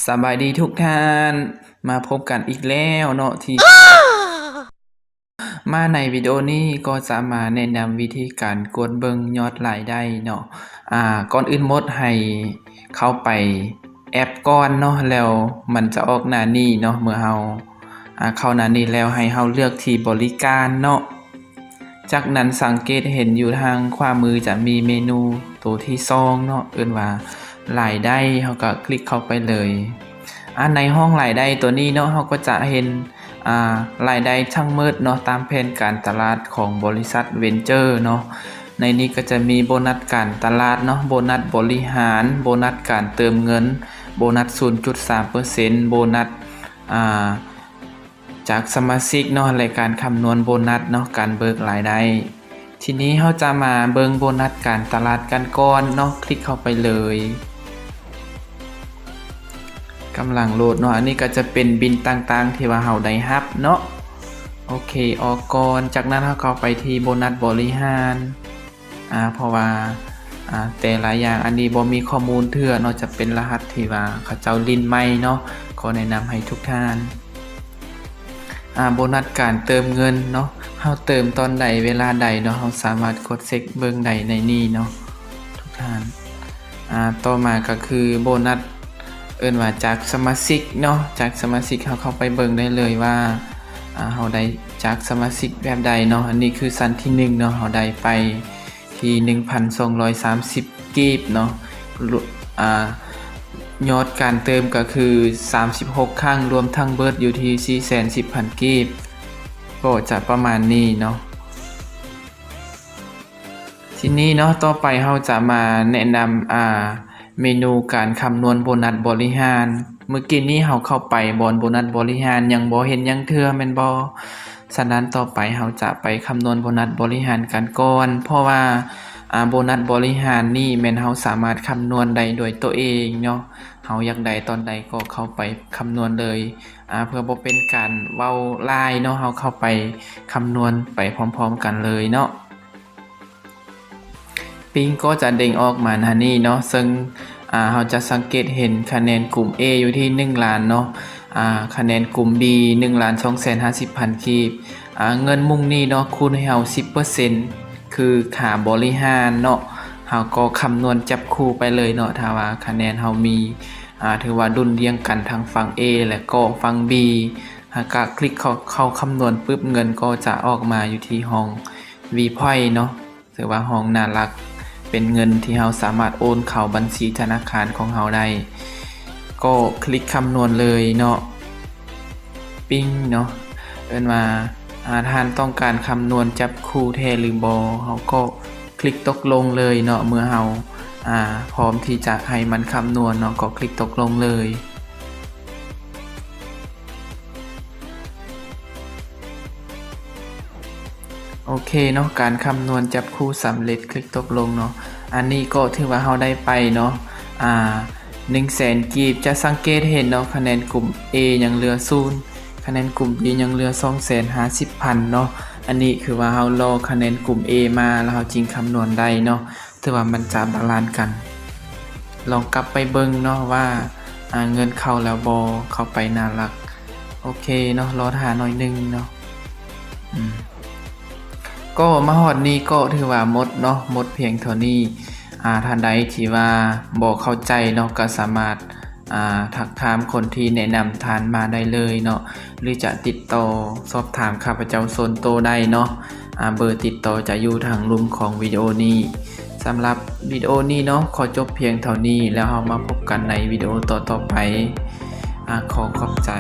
ສະບາຍດີທຸກທ່ານ ມາພົບກັນອີກແລ້ວເນາະ ທີ່ ມາໃນວິດີໂອນີ້ກໍຈະມາແນະນຳວິທີການກວດເບິ່ງຍອດລາຍໄດ້ເນາະ. ອາ ກ່ອນອື່ນໝົດໃຫ້ເຂົ້າໄປແອັບກ່ອນເນາະ ແລ້ວມັນຈະອອກໜ້ານີ້ເນາະ. ເມື່ອເຮົາ ອາ ເຂົ້າໜ້ານີ້ແລ້ວ ໃຫ້ເຮົາເລືອກທີ່ບໍລິການເນາະ. ຈາກນັ້ນສັງເກດເຫັນຢູ່ທາງຂວາມືຈະມີເມນູໂຕທີສອງເນາະ ເອີ້ນວ່າລາຍໄດ້ ເຮົາກໍຄລິກເຂົ້າໄປເລີຍ. ອາ ໃນຫ້ອງລາຍໄດ້ໂຕນີ້ເນາະ ເຮົາກໍຈະເຫັນ ອາ ລາຍໄດ້ທັງໝົດເນາະ ຕາມແຜນການຕະຫຼາດຂອງບໍລິສັດເວັນເຈີເນາະ. ໃນນີ້ກໍຈະມີໂບນັດການຕະຫຼາດເນາະ, ໂບນັດບໍລິຫານ, ໂບນັດການເຕີມເງິນ, ໂບນັດສູນຈຸດສາມເປີເຊັນ, ໂບນັດ ອາ ຈາກສະມາຊິກເນາະ ແລະ ການຄຳນວນໂບນັດເນາະ ການເບີກລາຍໄດ້. ທີນີ້ເຮົາຈະມາເບິ່ງໂບນັດການຕະຫຼາດກັນກ່ອນເນາະ ຄລິກເຂົ້າໄປເລີຍ. ກຳລັງໂຫຼດເນາະ. ອັນນີ້ກໍຈະເປັນບິນຕ່າງໆທີ່ວ່າເຮົາໄດ້ຮັບເນາະ. ໂອເຄ ອອກກ່ອນ. ຈາກນັ້ນເຮົາເຂົ້າໄປທີ່ໂບນັດບໍລິຫານ. ອາ ເພາະວ່າ ອາ ແຕ່ລະຢ່າງອັນນີ້ບໍ່ມີຂໍ້ມູນເທື່ອເນາະ ຈະເປັນລະຫັດທີ່ວ່າເຂົາເຈົ້າຫຼິ້ນໃໝ່ເນາະ. ຂໍແນະນຳໃຫ້ທຸກທ່ານ ອາ ໂບນັດການເຕີມເງິນເນາະ ເຮົາເຕີມຕອນໃດເວລາໃດເນາະ ເຮົາສາມາດກົດເຊັກເບິ່ງໄດ້ໃນນີ້ເນາະທຸກທ່ານ. ອາ ຕໍ່ມາກໍຄືໂບນັດ ເອີ້ນວ່າຈາກສະມາຊິກເນາະ ຈາກສະມາຊິກ ເຮົາເຂົ້າໄປເບິ່ງໄດ້ເລີຍວ່າ ອາ ເຮົາໄດ້ຈາກສະມາຊິກແບບໃດເນາະ. ອັນນີ້ຄືຊັ້ນທີໜຶ່ງເນາະ ເຮົາໄດ້ໄປ ທີ່ໜຶ່ງພັນສອງຮ້ອຍສາມສິບກີບເນາະ. ອາ ຍອດການເຕີມກໍຄືສາມສິບຫົກຄັ້ງ ລວມທັງເບິດຢູ່ທີ່ສີ່ແສນສິບພັນກີບ ກໍຈະປະມານນີ້ເນາະ. ທີນີ້ເນາະ ຕໍ່ໄປເຮົາຈະມາແນະນຳ ອາ ເມນູການຄຳນວນໂບນັດບໍລິຫານ. ມື້ກີ້ນີ້ເຮົາເຂົ້າໄປບ່ອນໂບນັດບໍລິຫານ ຍັງບໍ່ເຫັນຫຍັງເທື່ອແມ່ນບໍ່? ສະນັ້ນຕໍ່ໄປເຮົາຈະໄປຄຳນວນໂບນັດບໍລິຫານກັນກ່ອນ ເພາະວ່າ ອາ ໂບນັດບໍລິຫານນີ້ແມ່ນເຮົາສາມາດຄຳນວນໄດ້ດ້ວຍຕົວເອງເນາະ. ເຮົາຢາກໄດ້ຕອນໃດກໍເຂົ້າໄປຄຳນວນເລີຍ. ອາ ເພື່ອບໍ່ເປັນການເວົ້າຫຼາຍເນາະ ເຮົາເຂົ້າໄປຄຳນວນໄປພ້ອມໆກັນເລີຍເນາະ. ປິງກໍຈະເດັ້ງອອກມາໜ້ານີ້ເນາະ ເຊິ່ງ ອາ ເຮົາຈະສັງເກດເຫັນຄະແນນກຸ່ມ A ຢູ່ທີ່ໜຶ່ງລ້ານເນາະ ອາ ຄະແນນກຸ່ມ B ໜຶ່ງລ້ານສອງແສນຫ້າສິບພັນກີບ. ອາ ເງິນມຸ້ງນີ້ເນາະ ຄູນໃຫ້ເຮົາສິບເປີເຊັນ ຄືຄ່າບໍລິຫານເນາະ. ເຮົາກໍຄຳນວນຈັບຄູ່ໄປເລີຍເນາະ ຖ້າວ່າຄະແນນເຮົາມີ ອາ ຖືວ່າດຸ່ນດ່ຽງກັນທັງຝັ່ງ A ແລະກໍຝັ່ງ B ຫາກະຄລິກເຂົ້າ ເຂົ້າຄຳນວນປຶບ ເງິນກໍຈະອອກມາຢູ່ທີ່ຫ້ອງ V-Point ເນາະ ຖືວ່າຫ້ອງໜ້າຫຼັກ ເປັນເງິນທີ່ເຮົາສາມາດໂອນເຂົ້າບັນຊີທະນາຄານຂອງເຮົາໄດ້ ກໍຄລິກຄຳນວນເລີຍເນາະ. ປິງເນາະ ເອີ້ນວ່າ ອາ ທ່ານຕ້ອງການຄຳນວນຈັບຄູ່ແທ້ຫຼືບໍ່? ເຮົາກໍຄລິກຕົກລົງເລີຍເນາະ ເມື່ອເຮົາ ອາ ພ້ອມທີ່ຈະໃຫ້ມັນຄຳນວນເນາະ ກໍຄລິກຕົກລົງເລີຍ. ໂອເຄເນາະ ການຄຳນວນຈັບຄູ່ສຳເລັດ ຄລິກຕົກລົງເນາະ. ອັນນີ້ກໍຖືວ່າເຮົາໄດ້ໄປເນາະ ອາ ໜຶ່ງແສນກີບ. ຈະສັງເກດເຫັນເນາະ ຄະແນນກຸ່ມ A ຍັງເຫຼືອສູນ ຄະແນນກຸ່ມ B ຍັງເຫຼືອສອງແສນຫ້າສິບພັນເນາະ. ອັນນີ້ຄືວ່າເຮົາລໍຄະແນນກຸ່ມ A ມາ ແລ້ວເຮົາຈຶ່ງຄຳນວນໄດ້ເນາະ. ຖືວ່າມັນຈະບາລານກັນ. ລອງກັບໄປເບິ່ງເນາະວ່າ ອາ ເງິນເຂົ້າແລ້ວບໍ່? ເຂົ້າໄປໜ້າຫຼັກ. ໂອເຄເນາະ ລໍຖ້າໜ້ອຍໜຶ່ງເນາະ. ອືມ ກໍມາຮອດນີ້ກໍຖືວ່າໝົດເນາະ ໝົດພຽງເທົ່ານີ້. ອາ ທ່ານໃດທີ່ວ່າບໍ່ເຂົ້າໃຈເນາະ ກໍສາມາດ ອາ ທັກຖາມຄົນທີ່ແນະນຳທ່ານມາໄດ້ເລີຍເນາະ ຫຼືຈະຕິດຕໍ່ສອບຖາມຂ້າພະເຈົ້າສ່ວນໂຕໄດ້ເນາະ. ອາ ເບີຕິດຕໍ່ຈະຢູ່ທາງລຸ່ມຂອງວິດີໂອນີ້. ສຳລັບວິດີໂອນີ້ເນາະ ຂໍຈົບພຽງເທົ່ານີ້ ແລ້ວເຮົາມາພົບກັນໃນວິດີໂອຕໍ່ໆໄປ. ອາ ຂໍຂອບໃຈ.